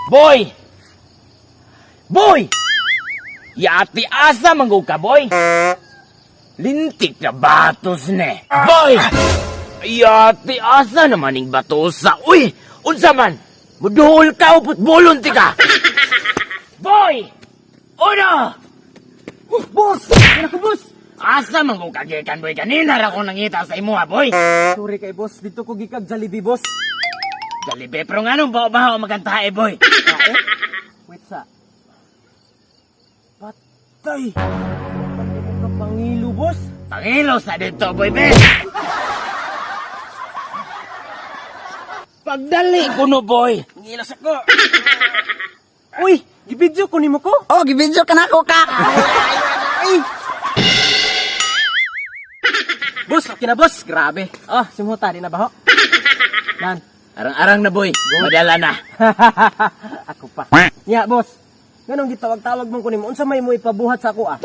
Boy! Boy! Yati asa manggug ka, boy? Lintik na batos ne. Boy! Yati asa naman ning batosa. Uy! Unsa man? Muduol ka o putbolon ti ka! Boy! Uno! Oh, boss! Ano ko, boss? Asa man kung kagikan, boy? Kanina ra ko nangita sa imuha, boy. Sorry kay boss, dito ko gikag Jollibee, boss. Jollibee, pero nganong baho-baho magantae, boy? Ah, eh? Wait sa. Patay! Patay mo ka pangilo, boss. Pangilo sa dito, boy, be. Pagdali ko no, boy. Ngilos ako. Uy, gibidyo ko nimo ko. Oh, gibidyo ka na ako ka. Ay! Boss, okay na boss. Grabe. Oh, simuta di na ba ho? Yan. Arang-arang na, boy. Madala na. Ako pa. Nya, boss. Nganong gitawag-tawag mo ko nimo? Unsa may mo ipabuhat sa ako ah?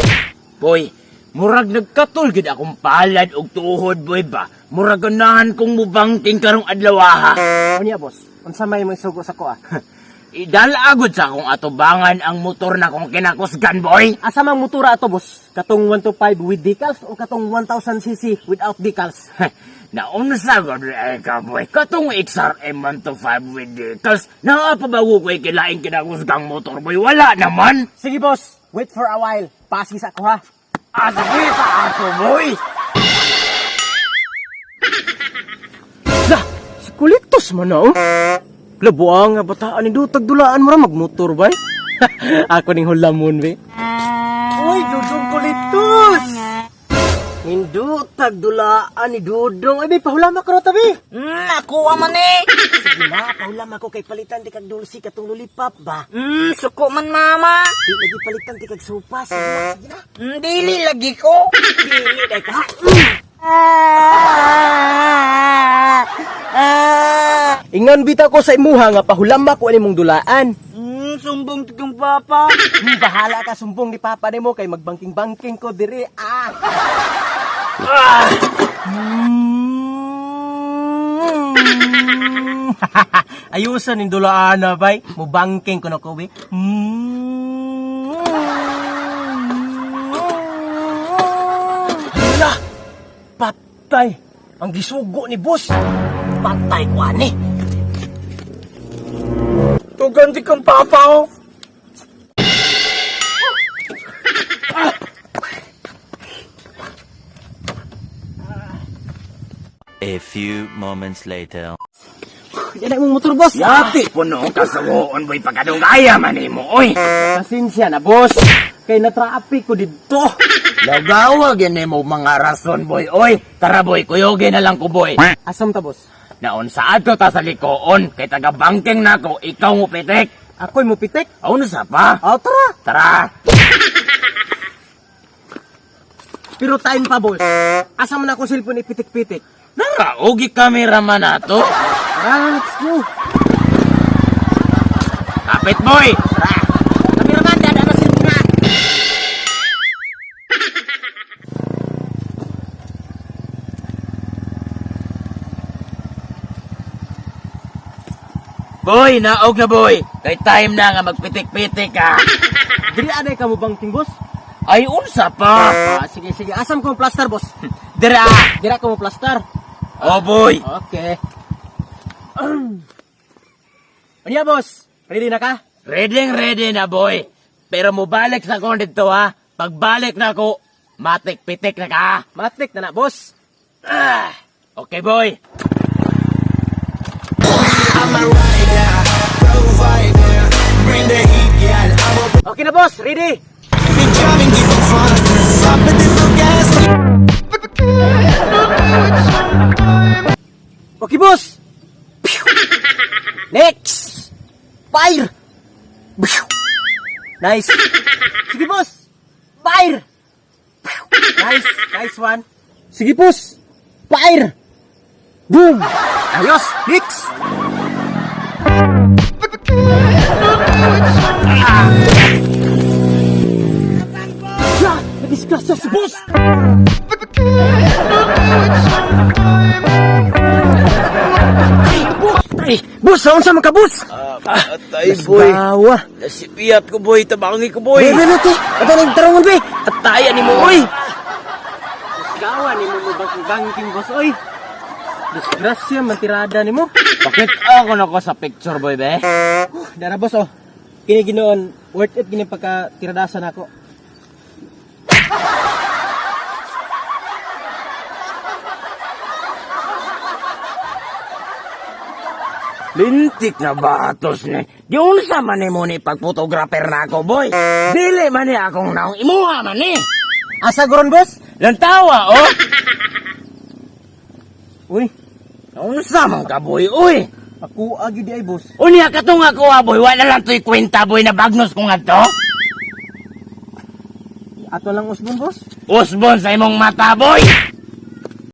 Boy, murag nagkatul gid akong palad og tuhod, boy ba. Murag ganahan kong mubangking karong adlaw ha. Unya, boss. Unsa may mo isugo sa ako ah? Idala agad sa akong atubangan ang motor na kong kinakusgan, boy. Asa mang motora ato, boss? Katong 125 with decals o katong 1000 cc without decals? Naunsa gud ay ka, boy. Katong XRM 125 with decals. Naa pa ba ko kilaing kinakusgang motor, boy? Wala naman. Sige, boss. Wait for a while. Pasi sa ako ha. Ah, sige pa ato, boy. La, si Kulitos man na, oh. Labuang nga bataan ni Dutag dulaan mo ra magmotor bay. Ako ning hulamon be. Uy, Dudong Kulitos. Nindutag dulaan ni Dudong. Ay, be, pahulama ka ro tabi. Ako man eh. Sige na, pahulama ko kay palitan di kag dulce katong lollipop ba. Suko man mama. Di lagi palitan di kag sopa. Sige na, sige na. Dili lagi ko. Dili day ka. Ingon bitaw ko sa imuha nga pahulama ko ani mong dulaan. Sumbong tigong papa. Bahala ka sumbong ni papa nimo kay magbangking-bangking ko diri. Ah. Ayusan ning dulaan na bay. Mubangking ko na ko be. Hala! Patay! Ang gisugo ni boss. Patay ko ani. Tugan di kang papa oh. A few moments later. Yan ang imong motor, boss. Yati puno ka sugoon, boy. Pagkadungaya man nimo, oy. Pasensya na, boss. Kay na-traffic ko didto. Lagawa gini mo mga rason, boy. Oy, tara, boy, kuyogin na lang ko, boy. Asam ta, boss? Naon sa ato ta sa likoon, kay taga bangking nako, ikaw mo pitik. Ako'y mupitik. Aon sa pa? Oh, tara. Tara. Pero time pa, boss. Asa man ako cellphone ipitik-pitik? Nara, ogi kamera man ato. Tara, let's go. Kapit, boy. Tara. Kameraman, dada na cellphone na. Boy, naog na, boy. Kay time na nga magpitik-pitik ka. Dili anay ka mo bangking, boss? Ay, unsa pa? Ah, sige, sige. Asam ko mo plaster, boss? Dira. Dira ko mo plaster. Oh, boy. Okay. Unya, boss? Ready na ka? Ready, ready na, boy. Pero mubalik sa akong dito, ha. Pagbalik na ako, matik-pitik na ka. Matik na na, boss. Ah, okay, boy. I'm a rider, provider. Bring the heat, girl. I'm a Okay na, boss. Ready? be driving, keep on fun. Stop it, little gas. Okay, boss. Pew! Next. Fire. Pew! Nice. Sige, boss. Fire. Pew! Nice. Nice one. Sige, boss. Fire. Boom. Ayos. Next. Ah! Nadisgrasya si boss. Boss! Pre! Boss! Boss, sa unsa man ka, boss? Atay, boy. Gawa. Nasipiyat ko, boy. Tabangi ko, boy. Be, be, be, te. Ato nang tarongon, be. Atayan ni mo, oy. Gawa ni mo mo banking, boss, oy. Disgrasya, mantirada ni mo. Bakit ako na ko sa picture, boy, be? Dara, boss, oh. Kini ginoon, worth it gini pagka tiradasan ako. Lintik na batos ni. Di unsa man ni mo ni pagphotographer na ako, boy. Dili man ni akong naong imuha man ni. Asa goron, boss? Lantawa, oh. Uy, Unsa man ka, boy, uy. ako agi di ay, boss. Unya katong ako, ah, boy. Wala lang to'y kwenta, boy, na bagnos ko nga to. Ato lang usbon, boss. Usbon sa imong mata, boy.